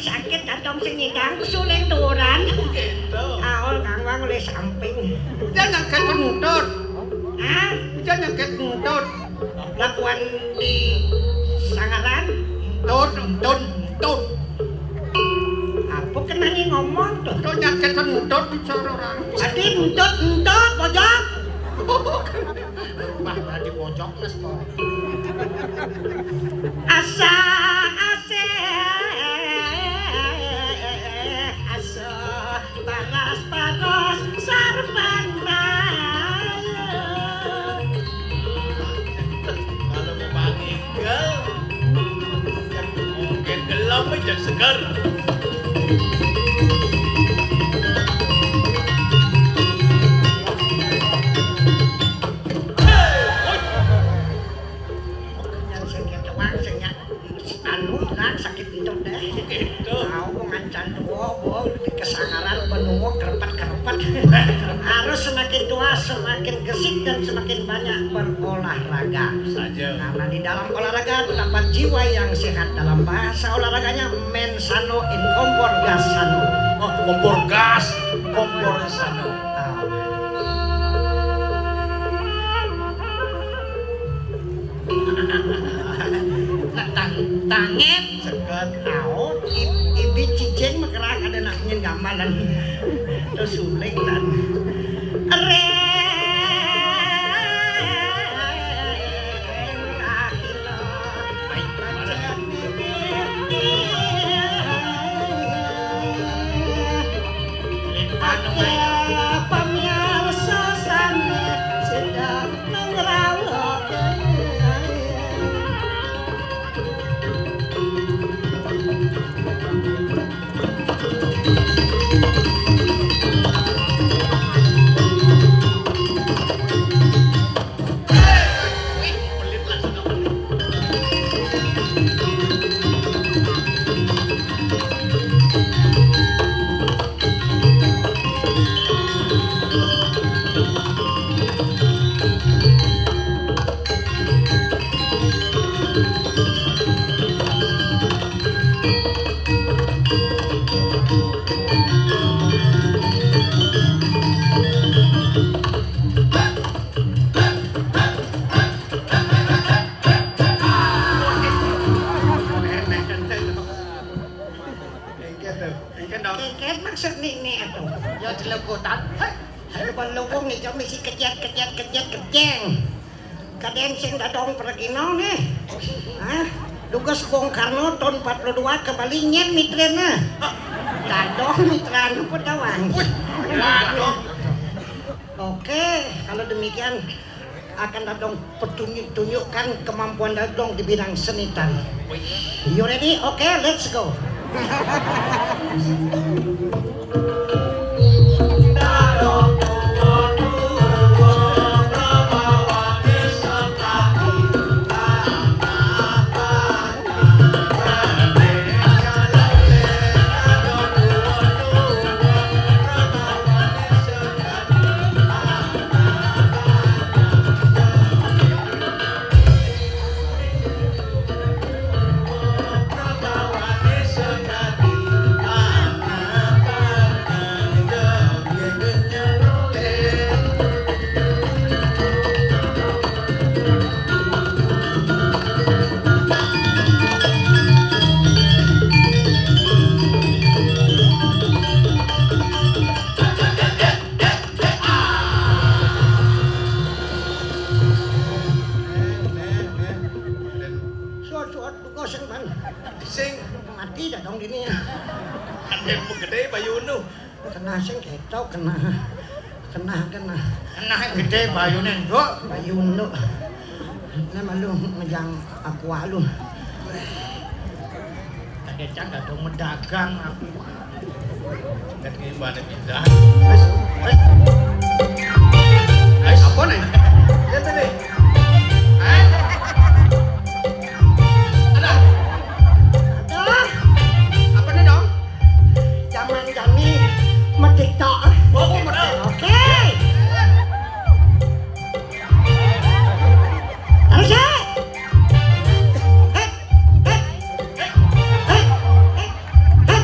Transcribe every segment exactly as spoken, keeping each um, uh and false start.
Sakit kantong sing nyidang, suling turan. Gitu. Aol kang wang oleh samping. Dia nyakit kentut. Hah? Dia nyakit kentut. Lakuan di sangaran. Entut, entut, entut. Apa kenanya ngomong tuh? Tuh nyakit kentut bicara orang. Tadi entut, entut, pojok. Wah, tadi pojok, mas, kok. Asa, asa, asa, panas, panas, sarpan, mayo. Kalau mau panggil, mungkin gelap aja segar. Yang sing kencang, sing anu, hilang sakit itu deh. Gitu. Tahu ngancan tua, bo, di kesangaran, benunggu, kerepet-kerepet. Harus semakin tua, semakin gesik, dan semakin banyak berolahraga. Saja. Karena di dalam olahraga terdapat jiwa yang sehat. Dalam bahasa olahraganya, mensano in kompor gas sano. Oh, kompor gas, kompor sano. Ah. Nah, tang-, tanget. Seket. Aut, ib-, ibit cicing mekerak ada nak nyen gambalan. Terus suling dan. Reng, akhirnya. Baik, baik. Aja pamiarsa sami sedang ngrawak. Engke tuh, engke dong. Keket maksud nih, nih, atuh. Ya, jelegotan. Hei, hei, balewung ijo misi kecet, kecet, kecet, keceng. Kadén sing dadong pergino nih. Hah? Dugas Bung Karno tahun empat puluh dua ke Bali nyén mitrana. Dadong mitrana Pedawang. Wih, waduh. Oke, kalau demikian akan dadong pertunjuk-tunjukkan kemampuan dadong di bidang seni tari. You ready? Oke, let's go. Suat-suat buka sing, man. Sing. Mati dah dong gini. Ada yang gede bayunu. Kena sing ketok, kena. Kena, kena. Kena yang gede bayuné, Nduk. Bayunu. Ini malu ngejang aku alu. Kadécang gak dong medagang aku. Kan gimana bisa? Wes, wes. Wes, apa nih? Lihat nih. Eh? Ada. Ada. Apa nih, dong? Zaman kami metik tok. Oh, metik. Oke. Terus ya. Eh, eh, eh, eh, eh.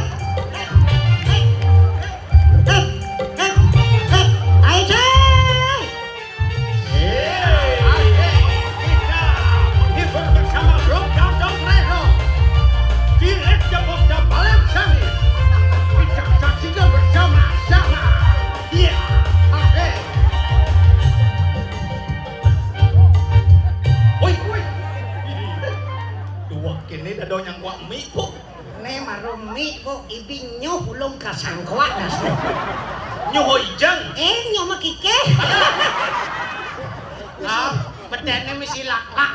Sangkoak, Mas. Nyuh ijeng. Eh, nyuh mah kikih. Ah, bedene mesti laklak.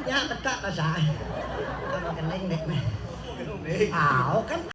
Ya, betak, Mas. Kamu kening, Dek, meh. Ah, kan